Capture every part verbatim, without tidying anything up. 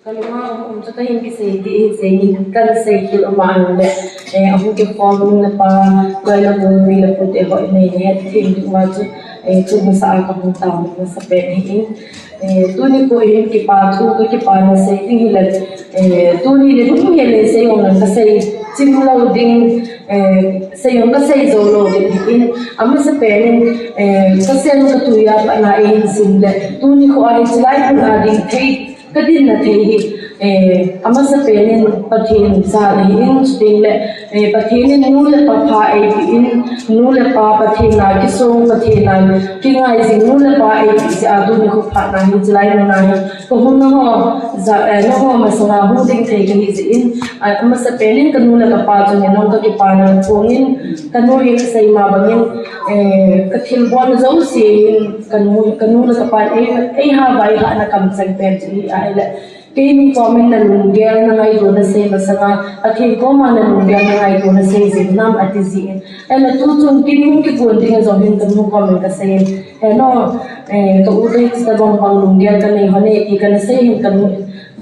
Kalunga um chu kahin kisei ding, sei ni kan sei kit um a le, eh, ahung kikhom nu le pa, loi le gol, pi le pu te ho nei le het thim ding uva chu, eh, tun masa a kahung tao masa pen ahi in. Eh, tuni ko hin kipa thu, ka kipana sei ding hi le, eh, tuni le hung hi le sei ong le ka sei chim lo ding, eh, sei ong ka sei zo lo ding hi in. Amasa pen in, eh, ka sen ka tuiya pa na in sim le, tuni ko a hi chilai pu na ding thei, ka din na thei hi, eh, amasa pen in Pathen sa na hi in, chuting le, eh, Pathen in nu le pa pha ei pi in, nu le pa Pathen a kisong, Pathen a kingai jing nu le pa ei pi jeh a tuni ko pha na hi chilai na hi. Ka hung na ho, ja, eh, na ho masanga hung ding thei ka hi jeh in, a, amasa pen in ka nu le ka pa chunga nong ka kipana phong in, ka nu hi ka sei ma bang in, eh, ka thil bon jouse in, ka nu, ka nu le ka pa ei, ei ha vai ha na kam chang pen chu hi a le. Keini kom in na lunggel na ngaito na sei masanga, Pathen kom a na lunggel na ngaito na sei jing nam ati jin. Ahile tu chun kin hung kikon ding a jong hin ka nu kom in ka sei in. He no, eh, ka u te tabang bang lunggel ka nei ho ne ti ka na sei hin ka nu.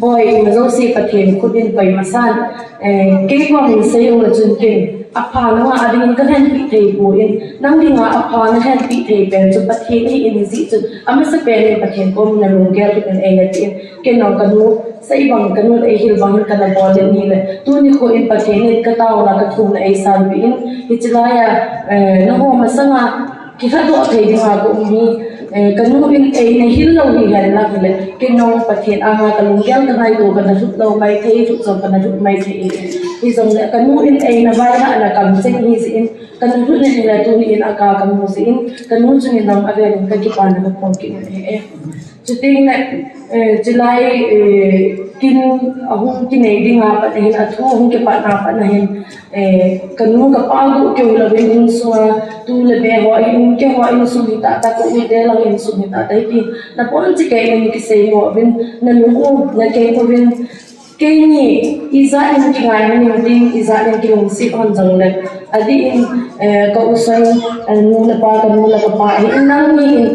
Boi, ima jouse Pathen khut in koi masan. Eh, kei kom in sei ung le chun kin. Apha na nga a ding in ka lhenpi thei poi in. Nang ding a apha na lhenpi thei pen chu Pathen hi in jeh chun. Amasa pen in Pathen kom in na lunggel khut in ei na ti in. Ken nong ka nu, sei bang ka nu ei hil bang hin ka na bol in hi le. Tuni ko in Pathen in ka taona ka thumna ei sanpi in. Hichi lai a, eh, na ho masanga, kithadoh thei ding a ka um hi, eh, ka nu in ei na hil lo hi hen lang le. Ken nong Pathen anga ka lunggel ka ngaito ka na lut lo mai thei, lut jong ka na lut mai thei. Hijong le ka nu in ei na vai ha na kam cheng hi jeh in, ka na lut in le tuni in a ka ka mu jeh in, ka nu chunga nong a vel in ka kipana ka phong kit in e. Chuting le, eh, chilai, eh, kin ahung kinei ding a pat na hin, athu ahung kipat na pat na hin, eh, ka nu ka pa gu keu lo in insunga, tu le be ho in, kei ho insung hi tah tah, ka u te lang insung hi tah tah hi pi. Na pon chi kei in kisei mo vin, na lung u, na kei u vin, Keini, ijat in kingai hon ding, ijat in kilungset hon jong le. Adih in, eh, ka u son, eh, nu le pa, ka nu le ka pa, hi in nang ni in,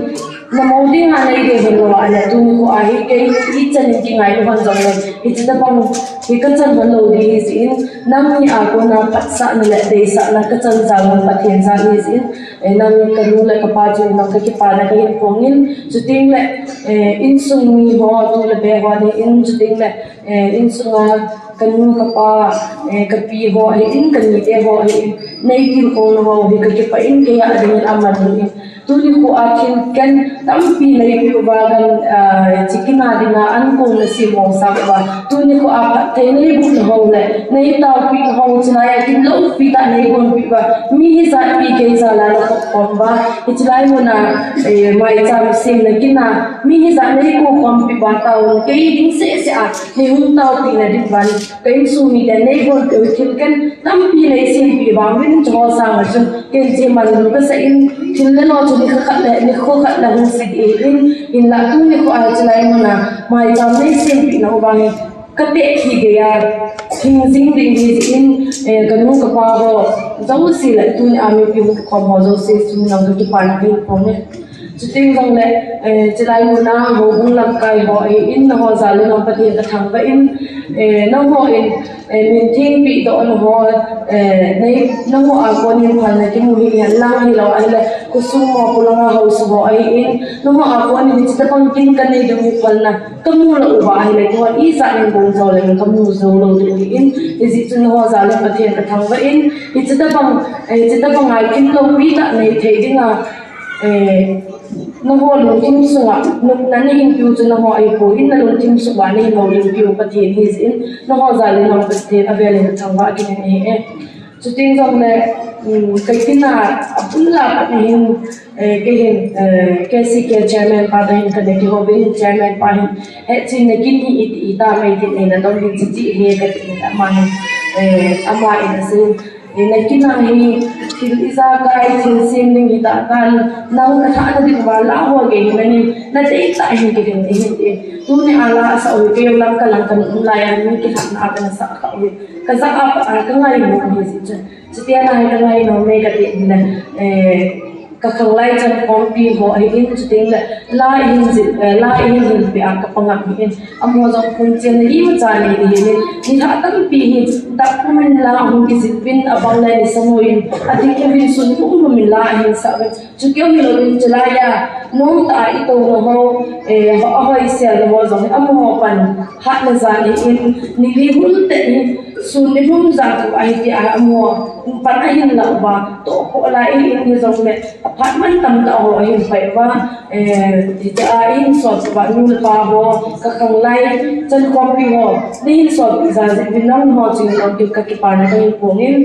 na mo ding a nei ding hon lo a le, tuni ko a hi, keini, ichan in kingai hon jong le. Hichi tabang, hi ka chan hon lo ding hi jeh in, nang ni a kona phatsahna le deisahna ka chan jal hon Pathen jal hi jeh in, eh, nang ka nu le ka pa chu nang ka kipana ka hin phong in, chuting le, eh, insung mi ho, tu le be ho ni in, chuting le, Eh, insunga ka nu ka pa, eh, ka pi ho ahi in, ka nite ho ahi in, nei tilkhouna ho hi ka kipah in, kei a ding in aman in. Tuni ko a thil ken tampi nei piu va kan, ah, chikina dinga an kong na sim mong sa va. Tuni ko a phatthei nei bol na ho le, nei taopi na ho chilai a kin lo pi ta nei bol pi va. Mi hijat pi kei jal a na khom va. Hichi lai mun a, eh, maicham sem na kin a. Mi hijat nei ko khom pi va tao kei ding seh seh a. Nei hung taopi na ding van, ka insung mite nei bolpeh u thil ken tampi nei sempeh vang vin chu ho sang a chun, ken chi man lu ka sa in, thil le lo chu ni kha khat le, ni kho khat le hung si ding in, hinlah tuni ko a chilai mun a, maicham nei sempeh na u vang in, ka teh thi gei a, thing jing ding hi in, eh, ka nu ka pa ho, jouse le tuni a mipi hung khom ho jouse chu nang ka kipana ka hin phong e. Chuting jong le, eh, chilai mun a houbung lamkai ho, eh, in na ho jal in nong Pathen ka thangvah in, eh, nang ho in, eh, min thengpi doh na ho, eh, nei, nang ho a kon in phalna kimu hi hen lang hilou ahile, khosung mopo langa haosa ho ahi in, nang ho a kon in hichi tabang kin ka nei ding hi phalna ka mu lou uva ahile, keiho ijat in bol jou le ka mu jou lou ding hi in, hijeh chun nang ho jal in Pathen ka thangvah in, hichi tabang, eh, hichi tabang a kin loupi tah nei thei ding a, Eh, nangho lungthim sunga, nopna nahin piu chu nangho ahipoi, na lungthim sunga nahin houlimpiu Pathen hi jeh in, nangho jal in nang Pathen avel in thangvah kit in ahi e. Chuting jong le, um, kei kin a, abul a pat nahin, eh, kei hin, eh, K C K chairman pa toh hin kana kihouvin, chairman pa hin, hiche na kin hi iti ita mai tin, eh, na dong hin chi chi hi kati in ama hin, eh, ama in asei. Eh, na kin a hi thil ijakai, thil sem ding hi tah tan, nang ka thahna ding uva la ho gei hi nangin, na dei tah hin kiding ding hi ti. Tuni a la asah u hi kei lang ka lang ka um lai a, mi kithahna a kana sah kha u hi. Ka jah a pat a ka ngai mo hi jeh chun. Chutia na hi ka ngai nom e kati in, eh, ka khanglai chankhompi ho ahin, chuteng le la ihin jih, eh, la ihin hinpeh a ka pang ahin, amaho jong phone chenna imacha nei ahin, nilhah tampi hi tahpumin la hung kijih uvin, abang le nisa moh in ading uvin, sun umum in la ahin sah uvin. Chukeu hilouvin chulai a nomtah a itouna ho, eh, ho, ahoisel ho jong amaho pan hatna jan ahin, nili hun teni, sun nilhum jan thu ahi tia amaho pan ahin lah uva, tohkhoh la ahin, hijongle aphat mantam tah ho ahin pai uva, eh, hitia ahin sot uva, nu le pa ho, ka khanglai chankhompi ho, neihin sotpeh jeh uvin nangho chunga jong kakipana kahin phong in,